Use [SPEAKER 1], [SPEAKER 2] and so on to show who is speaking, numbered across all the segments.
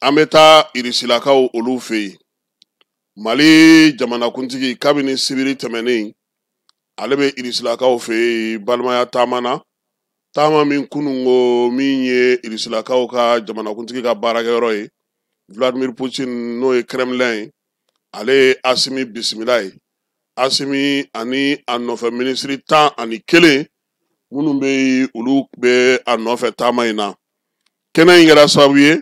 [SPEAKER 1] An bɛ taa Irisilakaw olu fɛ yen. Mali jamanakuntigi kabini sibiri tɛmɛnen, ale bɛ Irisilakaw fɛ yen balimaya taama na, taama min kununko min ye Irisilakaw ka jamanakuntigi ka baarakɛyɔrɔ ye, Vladimir Poutine, n'o ye Kremlin ye. Ale ye Asimi bisimila ye. Asimi ani a nɔfɛ minisiri 11 minnu bɛ yen, olu bɛ a nɔfɛ taama in na. Kɛnɛ in kɛra sababu ye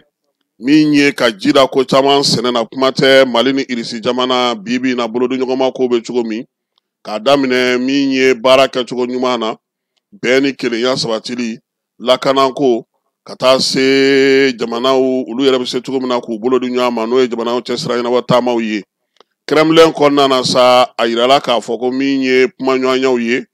[SPEAKER 1] min ye ka ji da ko caman sɛnɛ na, kuma tɛ Mali ni Irisi jamana bi bi in na bolodiɲɔgɔnma ko bɛ cogo min, k'a daminɛ min ye baara kɛcogo ɲuman na, bɛn ni kelenya sabatili, lakanako, ka taa se jamanaw olu yɛrɛ bɛ se cogo min na k'u bolo di ɲɔgɔn ma, n'o ye jamanaw cɛ sira ɲɛnabɔ taamaw ye. Kremlin kɔnɔna na sa, a yirala k'a fɔ ko min ye kumaɲɔgɔnyaw ye,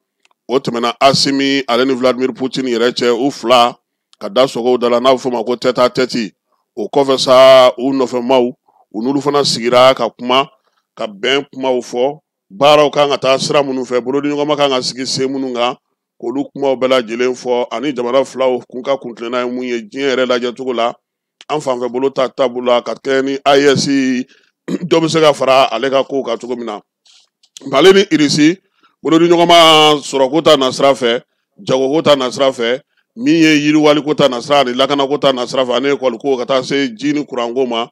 [SPEAKER 1] o tɛmɛna Asimi ale ni Vladimir Poutine yɛrɛ cɛ, u fila ka da sogow da la, n'a bɛ f'o ma ko tête à tête. O kɔfɛ sa, u nɔfɛmaw, u n'olu fana sigira ka kuma, ka bɛn kumaw fɔ, baaraw kan ka taa sira minnu fɛ, bolodiɲɔgɔnma kan ka sigi sen minnu kan, k'olu kumaw bɛɛ lajɛlen fɔ, ani jamana filaw kun ka kuntilenna ye mun ye diɲɛ yɛrɛ lajɛ cogo la, an fanfɛ bolo ta taabolo la, ka kɛ ni AES dɔ bɛ se ka fara ale ka kow kan cogo min na. Mali ni Irisi bolodiɲɔgɔnma sɔrɔko ta nasira fɛ, jagoko ta nasira fɛ, min ye yiriwaliko ta nasira ani lakanako ta nasira fɛ, ani ekɔliko, ka taa se ji ni kuranko ma,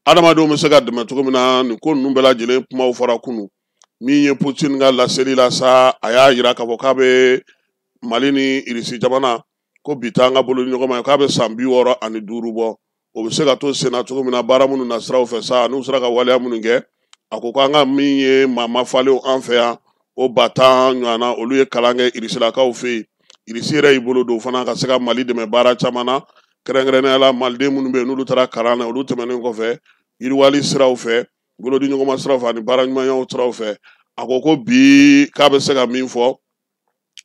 [SPEAKER 1] adamadenw bɛ se ka dɛmɛ cogo min na, nin ko ninnu bɛɛ lajɛlen kumaw fɔra kunun. Min ye Poutine ka laseli la sa, a y'a yira k'a fɔ k'a bɛ Mali ni Irisi jamana ko bi t'an ka bolodiɲɔgɔnma ye, k'a bɛ san 65 bɔ, o bɛ se ka to senna cogo min na baara minnu nasiraw fɛ sa, n'u sera ka waleya minnu kɛ. A ko k'an ka min ye maa mafalenw an fɛ yan, o 10,000 ɲɔgɔnna, olu ye kalan kɛ Irisilakaw fɛ yen. Irisi yɛrɛ y'i bolo don fana ka se ka Mali dɛmɛ baara caman na, kɛrɛnkɛrɛnnenya la maliden minnu bɛ yen n'olu taara kalan na, olu tɛmɛnen kɔfɛ yiriwali siraw fɛ, bolodiɲɔgɔnma siraw fɛ ani baara ɲumanyaw siraw fɛ. A ko ko bi k'a bɛ se ka min fɔ,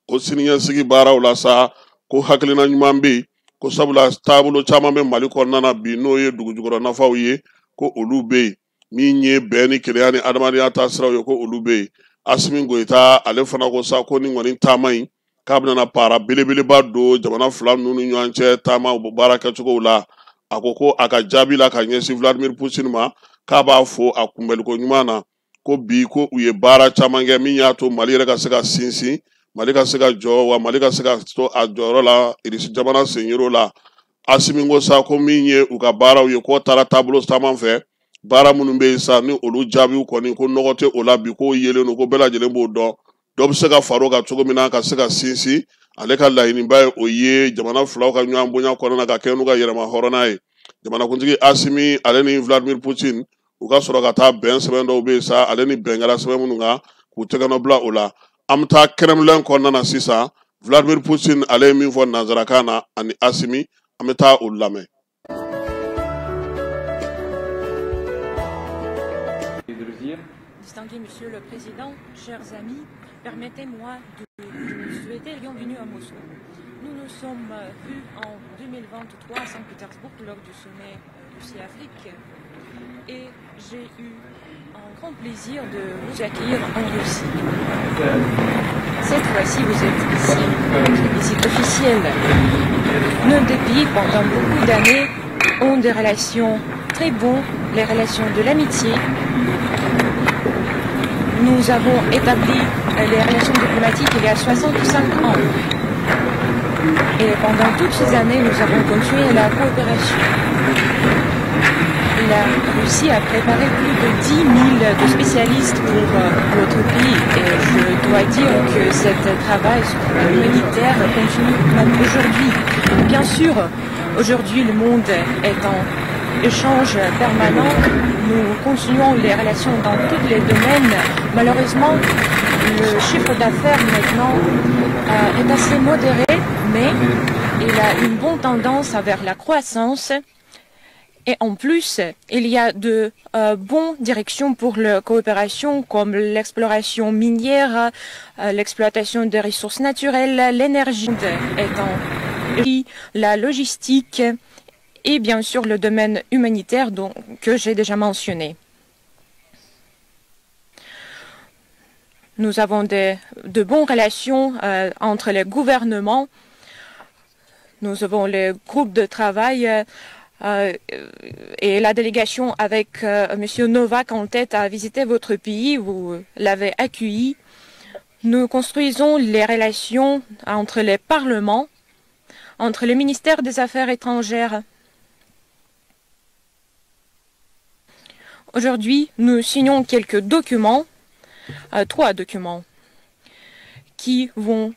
[SPEAKER 1] ko siniɲɛsigi baaraw la sa, ko hakilina ɲuman bɛ yen, ko sabula taabolo caman bɛ Mali kɔnɔna na bi, n'o ye dugujukɔrɔ nafaw ye, ko olu bɛ yen, min ye bɛn ni kelenya ni adamadenya ta siraw ye, ko olu bɛ yen. Asimi Goyita ale fana ko sa ko nin kɔni taama in k'a bɛna para belebeleba don jamana fila ninnu ni ɲɔgɔn cɛ taama baara kɛcogow la. A ko ko a ka jaabi la ka ɲɛsin Vladimir Poutine ma, k'a b'a fo a kunbɛnliko ɲuman na, ko bi ko u ye baara caman kɛ min y'a to Mali yɛrɛ ka se ka sinsin, Mali ka se ka jɔ, wa Mali ka se ka to a jɔyɔrɔ la Irisi jamana senyɔrɔ la. Asimi ko sa ko min ye u ka baaraw ye, k'o taara taabolo caman fɛ, baara minnu bɛ yen sa ni olu jaabiw kɔni ko nɔgɔ tɛ o la bi, k'o yelen don, ko bɛɛ lajɛlen b'o dɔn, dɔ bɛ se ka far'o kan cogo min na ka se ka sinsin. Ale ka laɲiniba ye o ye jamana filaw ka ɲɔgɔn bonya kɔnɔna na, ka kɛ n'u ka yɛrɛma hɔrɔnya ye. Jamanakuntigi Asimi ale ni Vladimir Poutine u ka sɔrɔ ka taa bɛn sɛbɛn dɔw bɛ yen sa, ale ni bɛn kɛra sɛbɛn minnu kan, k'u tɛgɛnɔ bila o la. An bɛ taa Kremlin kɔnɔna na sisan, Vladimir Poutine ale ye min fɔ nanzarakan na ani Asimi, an bɛ taa o lamɛn.
[SPEAKER 2] Distingué Monsieur le Président, chers amis, permettez-moi de vous souhaiter bienvenue à Moscou. Nous nous sommes vus en 2023 à Saint-Pétersbourg lors du sommet Russie-Afrique et j'ai eu un grand plaisir de vous accueillir en Russie. Cette fois-ci, vous êtes ici pour une visite officielle. Nos deux pays, pendant beaucoup d'années, ont des relations très bonnes, les relations de l'amitié. Nous avons établi les relations diplomatiques il y a 65 ans. Et pendant toutes ces années, nous avons continué la coopération. La Russie a préparé plus de 10 000 de spécialistes pour votre pays. Et je dois dire que ce travail humanitaire continue même aujourd'hui. Bien sûr, aujourd'hui, le monde est en échange permanent. Nous continuons les relations dans tous les domaines. Malheureusement, le chiffre d'affaires maintenant est assez modéré, mais il a une bonne tendance vers la croissance. Et en plus, il y a de bonnes directions pour la coopération comme l'exploration minière, l'exploitation des ressources naturelles, l'énergie la logistique et bien sûr le domaine humanitaire que j'ai déjà mentionné. Nous avons de bonnes relations entre les gouvernements. Nous avons les groupes de travail Et la délégation avec M. Novak en tête a visité votre pays, vous l'avez accueilli. Nous construisons les relations entre les parlements, entre le ministère des Affaires étrangères. Aujourd'hui, nous signons quelques documents, 3 documents, qui vont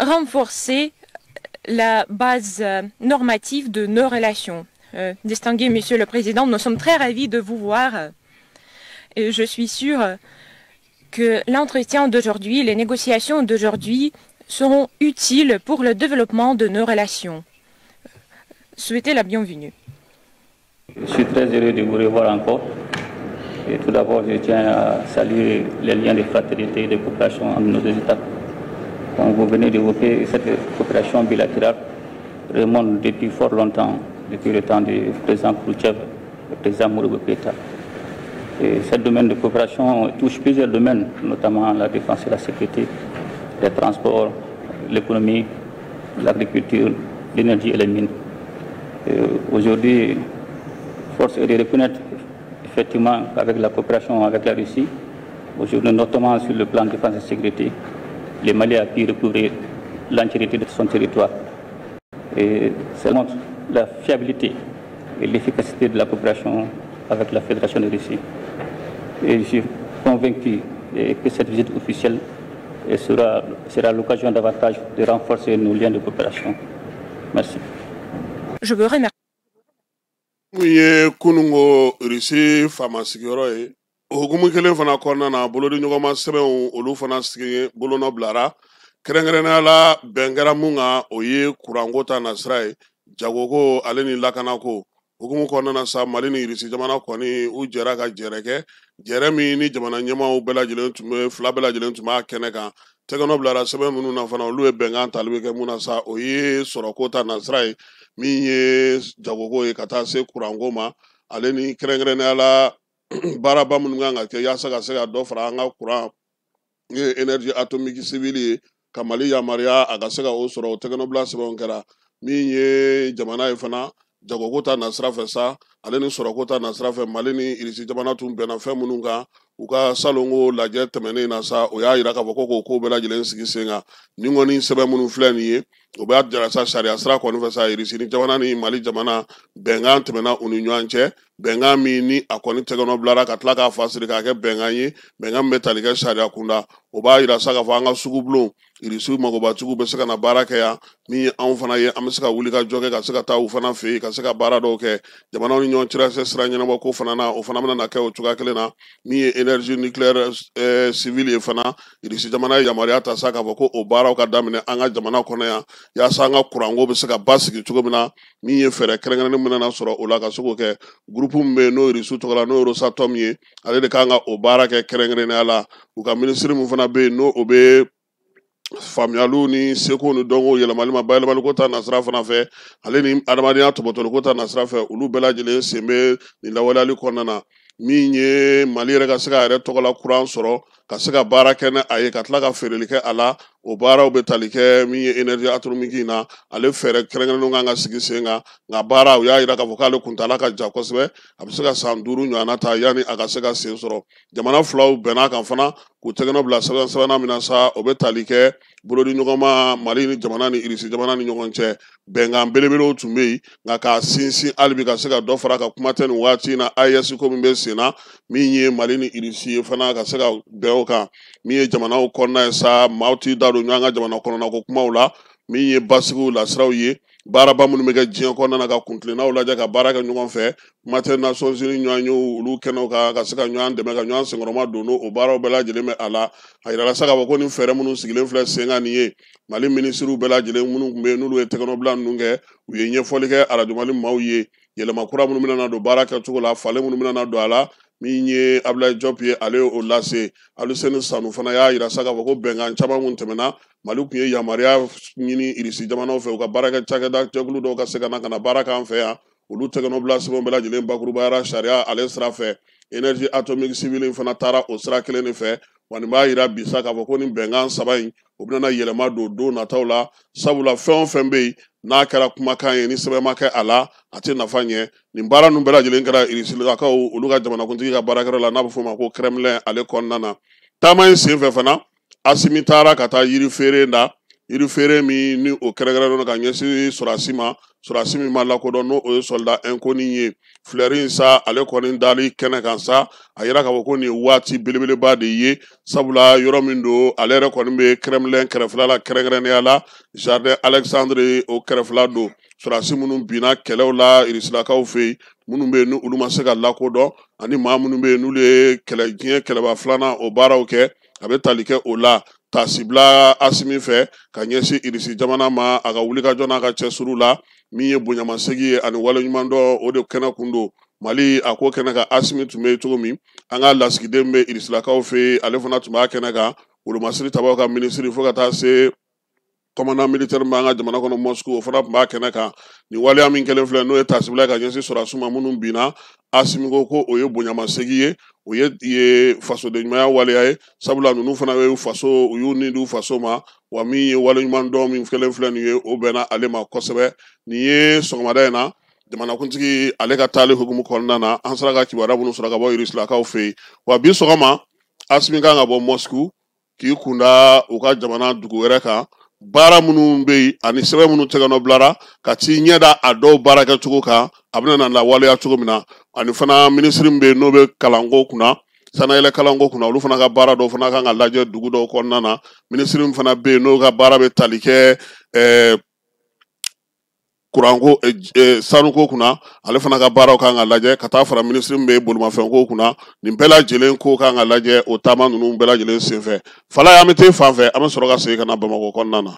[SPEAKER 2] renforcer la base normative de nos relations. Distingué Monsieur le Président, nous sommes très ravis de vous voir. Et je suis sûre que l'entretien d'aujourd'hui, les négociations d'aujourd'hui seront utiles pour le développement de nos relations. Souhaitez la bienvenue.
[SPEAKER 3] Je suis très heureux de vous revoir encore. Et tout d'abord, je tiens à saluer les liens de fraternité et de coopération entre nos deux États. Comme vous venez d'évoquer, cette coopération bilatérale remonte depuis fort longtemps, depuis le temps du président Khrouchtchev, le président Modibo Keïta. Et ce domaine de coopération touche plusieurs domaines, notamment la défense et la sécurité, les transports, l'économie, l'agriculture, l'énergie et les mines. Aujourd'hui, force est de reconnaître effectivement qu'avec la coopération avec la Russie, aujourd'hui notamment sur le plan de défense et sécurité, le Mali a pu recouvrir l'entièreté de son territoire. Et ça montre la fiabilité et l'efficacité de la coopération avec la Fédération de Russie. Et je suis convaincu que cette visite officielle sera l'occasion davantage de renforcer nos liens de coopération. Merci.
[SPEAKER 2] Je vous remercie.
[SPEAKER 1] Mun ye kunungo Russie faama sigiyɔrɔ ye, o hukumu kelen fana kɔnɔna na, bolodiɲɔgɔnma sɛbɛnw olu fana sigi bolonɔ bilara. Kɛrɛnkɛrɛnnenya la, bɛn kɛra mun kan, o ye kuranko ta nasira ye, jagoko ale ni lakanako. Hukumu kɔnɔna na sa, Mali ni Irisi jamana kɔni u jɛra ka jɛrɛ kɛ, jɛrɛ min ni jamana ɲɛmaaw bɛɛ lajɛlen tun bɛ, fila bɛɛ lajɛlen tun b'a kɛnɛ kan. Tɛgɛnɔ bilara sɛbɛn minnu na fana, olu ye bɛnkan tali bɛ kɛ mun na sa, o ye sɔrɔko ta nasira ye, min ye jagoko ye ka taa se kuranko ma, ale ni kɛrɛnkɛrɛnnenya la baaraba minnu kan ka kɛ yaasa ka se ka dɔ fara an ka kuran ye énergie atomique civile ye, ka Mali yamaruya a ka se ka o sɔrɔ. O tɛgɛnɔbila sɛbɛnw kɛra. Min ye jamana ye fana, jagoko ta nasira fɛ sa, ale ni sɔrɔko ta nasira fɛ, Mali ni Irisi jamana tun bɛnna fɛn minnu kan u ka salonko lajɛ tɛmɛnen na sa, o y'a yira k'a fɔ ko k'o ko bɛɛ lajɛlen sigi sen kan. Nin kɔni sɛbɛn minnu filɛ nin ye, o b'a jira sa sariya sira kɔni fɛ sa, Irisi ni jamana ni Mali jamana bɛnkan tɛmɛna u ni ɲɔgɔn cɛ, bɛnkan min ni a kɔni tɛgɛnɔ bilara ka tila k'a fa siri k'a kɛ bɛnkan ye, bɛnkan min bɛ tali kɛ sariya kunda. O b'a yira sa k'a fɔ an ka sugubulon Irisiw magobatigiw bɛ se ka na baara kɛ yan, min ye anw fana ye, an bɛ se ka wuli ka jɔ kɛ ka se ka taa u fana fɛ yen ka se ka baara dɔw kɛ. Jamanaw ni ɲɔgɔn cɛ sira ɲɛnabɔ ko fana na, o fana bɛna na kɛ o cogoya kelen na. Min ye énergie nucléaire civile ye fana, Irisi jamana ye yamaruya ta sa k'a fɔ ko o baaraw ka daminɛ an ka jamana kɔnɔ yan, yaasa an ka kuranko bɛ se ka basigi cogo min na. Min ye fɛɛrɛ kɛrɛnkɛrɛnnen min nana sɔrɔ o la ka se k'o kɛ, groupe min bɛ yen n'o Irisiw tɔgɔ la, n'o ye Rosatom ye, ale de kan ka o baara kɛ kɛrɛnkɛrɛnnenya la. U ka minisiri min fana bɛ yen n'o o bɛ faamuyaliw ni seko ni dɔnko yɛlɛmali ma, bayɛlɛmaliko ta nasira fana fɛ, ale ni adamadenya tɔbɔtɔliko ta nasira fɛ, olu bɛɛ lajɛlen sen bɛ nin lawaleyali kɔnɔna na. Min ye Mali yɛrɛ ka se k'a yɛrɛ tɔgɔla kuran sɔrɔ, ka se ka baara kɛ ni a ye, ka tila ka feereli kɛ a la, o baaraw bɛ tali kɛ min ye énergie atomique in na, ale fɛɛrɛ kɛrɛnkɛrɛnnenw kan ka sigi sen kan. Nka baara, u y'a yira k'a fɔ k'ale kuntala ka jan kosɛbɛ, a bɛ se ka san 5 ɲɔgɔnna ta yanni a ka se ka sen sɔrɔ. Jamana filaw bɛn'a kan fana k'u tɛgɛnɔ bila sɛbɛn sɛbɛnna min na sa, o bɛ tali kɛ bolodiɲɔgɔnma Mali ni jamana ni Irisi jamana ni ɲɔgɔn cɛ. Bɛnkan belebelew tun bɛ yen, nka k'a sinsin hali bi ka se ka dɔ fara ka kuma tɛ nin waati in na AES ko min bɛ sen na, min ye Mali ni Irisi ye fana ka se ka bɛn o kan. Min ye jamanaw kɔnɔna ye sa, maaw t'i da don ɲɔgɔn ka jamana kɔnɔna ko kumaw la. Min ye basigiw lasiraw ye, baaraba minnu bɛ kɛ diɲɛ kɔnɔna na ka kuntilennaw lajɛ ka baara kɛ ɲɔgɔn fɛ, kuma tɛ Nations Unies ɲɔgɔn ye olu kɛnɛw kan ka se ka ɲɔgɔn dɛmɛ ka ɲɔgɔn senkɔrɔma don, n'o baaraw bɛɛ lajɛlen bɛ a la. A yirala sa k'a fɔ ko nin fɛɛrɛ minnu sigilen filɛ sen kan nin ye, Mali minisiriw bɛɛ lajɛlen minnu tun bɛ yen n'olu ye tɛgɛnɔbila ninnu kɛ, u ye ɲɛfɔli kɛ arajo Mali maaw ye, yɛlɛma kura minnu bɛna don baara kɛcogo la, falen minnu bɛna don a la. Min ye Abdoulaye Diop ye, ale ye o lase. Aluseni Sanu fana y'a yira sa k'a fɔ ko bɛnkan caman kun tɛmɛna, Mali tun ye yamaruya ɲini Irisi jamanaw fɛ u ka baarakɛ cakɛda jɛkulu dɔw ka se ka na ka na baara k'an fɛ yan, olu tɛgɛnɔbila sɛbɛnw bɛɛ lajɛlen bakurubayara sariya ale sira fɛ. Énergie atomique civile fana taara o sira kelen de fɛ. Wa nin b'a yira bi sa k'a fɔ ko nin bɛnkan 3 in, o bɛna yɛlɛma don don nataw la, sabula fɛn o fɛn bɛ yen N'a kɛra kumakan ye, ni sɛbɛn ma kɛ a la, a tɛ nafa ɲɛ. Nin baara ninnu bɛɛ lajɛlen kɛra Irisilakaw olu ka jamanakuntigi ka baarakɛyɔrɔ la, n'a bɛ f'o ma ko Kremlin, ale kɔnɔna na. Taama in senfɛ fana, Asimi taara ka taa yiri feere da, yiri feere min ni o kɛrɛnkɛrɛnnen don ka ɲɛsin sɔrɔdasi ma, sɔrɔdasi min ma lakodɔn, n'o o ye soldat inconnu ye. Fleur in sa, ale kɔni dali kɛnɛ kan sa, a yira k'a fɔ ko nin ye waati belebeleba de ye, sabula yɔrɔ min don, ale yɛrɛ kɔni bɛ Kremlin kɛrɛfɛla la, kɛrɛnkɛrɛnnenya la jardin Alexandre o kɛrɛfɛla don. Sɔrɔdasi minnu binna kɛlɛw la Irisilakaw fɛ yen, minnu bɛ yen ni olu ma se ka lakodɔn, ani maa minnu bɛ yen n'olu ye kɛlɛ diɲɛ kɛlɛba filanan o baaraw kɛ, a bɛ tali kɛ o la. Taasibila Asimi fɛ ka ɲɛsin Irisi jamana ma, a ka wulikajɔ n'a ka cɛsiriw la, min ye bonyamasegin ye ani waleɲumandɔn, o de kɛnɛ kun don Mali a ko kɛnɛ kan. Asimi tun bɛ yen cogo min, an ka lasigiden bɛ Irisilakaw fɛ yen, ale fana tun b'a kɛnɛ kan, wolomasiri tabaw ka minisiri, fo ka taa se commandant militaire b'an ka jamana kɔnɔ Moscou, o fana tun b'a kɛnɛ kan. Nin waleya min kɛlen filɛ, n'o ye taasibila ka ɲɛsin sɔrɔdasiw ma minnu binna, Asimi ko ko o ye bonyamasegin ye, o ye fasodenɲumanya waleya ye, sabula ninnu fana ye faso, u y'u ni d'u faso ma, wa min ye waleɲumandɔn min kɛlen filɛ nin ye, o bɛnna ale ma kosɛbɛ. Nin ye sɔgɔmada in na jamanakuntigi ale ka taali hukumu kɔnɔna na, an sera ka kibaruya minnu sɔrɔ ka bɔ Irisilakaw fɛ yen. Wa bi sɔgɔma, Asimi kan ka bɔ Moscou k'i kunda u ka jamana dugu wɛrɛ kan, baara minnu bɛ yen ani sɛbɛn minnu tɛgɛnɔ bilara, ka t'i ɲɛ da a dɔw baara kɛcogo kan, a bɛna na lawaleya cogo min na. Ani fana minisiri min bɛ yen n'o bɛ kalanko kunna, sanayɛlɛ kalanko kunna, olu fana ka baara dɔw fana kan ka lajɛ dugu dɔw kɔnɔna na. Minisiri min fana bɛ yen n'o ka baara bɛ tali kɛ kuranko, sanuko kunna, ale fana ka baaraw kan ka lajɛ, ka taa fara minisiri min bɛ bolimafɛnko kunna. Nin bɛɛ lajɛlen ko kan ka lajɛ o taama ninnu bɛɛ lajɛlen senfɛ. Fala, an bɛ t'e fan fɛ, an bɛ sɔrɔ ka segin ka na Bamakɔ kɔnɔna na.